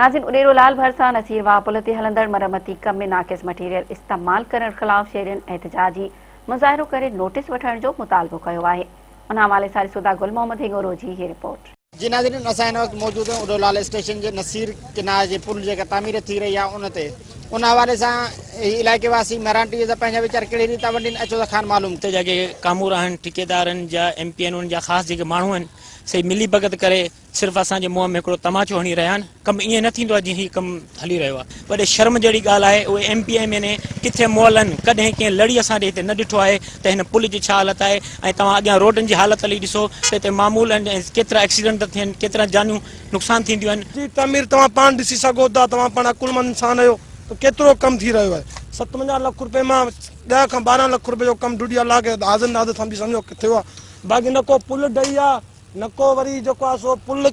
ناظرين اڏيرو لال ڀرسان نصير واهه پل تي هلندڙ مرمتي ڪم ۾ ناقص مٽيريل استعمال ڪرڻ خلاف شهرين احتجاجي مظاهرو ڪري نوٽيس وٺڻ جو مطالبو ڪيو آهي ان حوالي سان ڏسو ٿا گل محمد هڱورو جي هي رپورٽ. جي ناظرين اسان هن وقت موجود آهيون اڏو لال اسٽيشن جي نصير ڪنار جي پل جيڪا تعمير ٿي رهي آهي ان تي ان حوالي سان هي علائقي واسي مهراڻ ٽي وي سان پنهنجا ويچار ڪهڙي ريت ٿا ونڊين اچو ته کان معلوم هتي جا جيڪي ڪامورا آهن ٺيڪيدارن جا ايم پي آهن انهن جا خاص جيڪي ماڻهو آهن سي ملي ڀڳت ڪري صرف اسان جي منهن ۾ هڪڙو تماچو هڻي رهيا آهن، ڪم ائين نه ٿيندو آهي جيئن هي ڪم هلي رهيو آهي. وڏي شرم جهڙي ڳالهه آهي اهي ايم پي ايم اين اي ڪٿي مئل آهن، ڪڏهن ڪنهن لڙي اسان ڏي هتي نه ڏٺو آهي ته هن پل جي ڇا حالت آهي ۽ توهان اڳيان روڊن جي حالت هلي ڏسو ته هتي معمول آهن ۽ ڪيترا ايڪسيڊنٽ ٿا ٿين، ڪيترا جانيون نقصان ٿينديون آهن. جي تعمير توهان پاڻ ڏسي سگهو ٿا، توهان پاڻ عقلمند انسان آهيو ته ڪيترو ڪم ٿي رهيو آهي. 57 لک روپين مان ڏهه کان 12 لک روپين جو ڪم ڊوڊي الله کي حاضر ناظر سمجهي سمجهو ٿيو آهي باقي نه ڪو پل ڊهي آهي نه ڪو وري جيڪو آهي سو پل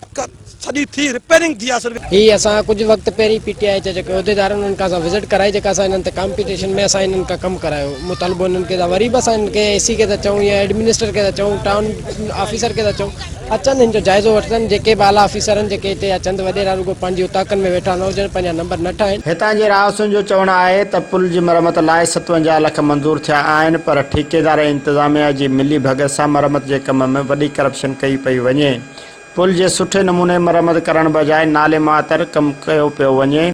سڄي ٿي رپيرنگ ٿي آهي صرف. هي اسان ڪجهه وقت پهرين پي ٽي آء جا جيڪي عهديدار آهن انهن کان اسان وزٽ ڪرائي جيڪا اسان انهن تي ڪامپيٽيشن ۾ اسان انهن کان ڪم ڪرايو مطالبو انهن کي ته وري به اسان انهن کي اي سي کي ٿا چئون يا ايڊمنسٽر کي ٿا چئون ٽائون آفيسر کي ٿا چئون اچن هن جو جائزو وٺن جيڪي به اعليٰ آفيسر آهن جيڪي هتي اچن ته وڏيرا رڳو پنهنجي اوطاقن ۾ ويٺا نه هجن پنهنجا نمبر نه ٺاهين. هتان جي رهواسين جو چوڻ آهي ته پل جي مرمت لاء 57 لک منظور ٿيا آهن پر ٺيڪيدار ۽ انتظاميا جي ملي ڀڳت سان مرمت جي ڪم ۾ وڏي ڪرپشن ڪئي پئي وڃي. پل جي سٺي نموني مرمت ڪرڻ بجاء نالي ماتر ڪم ڪيو پيو وڃي.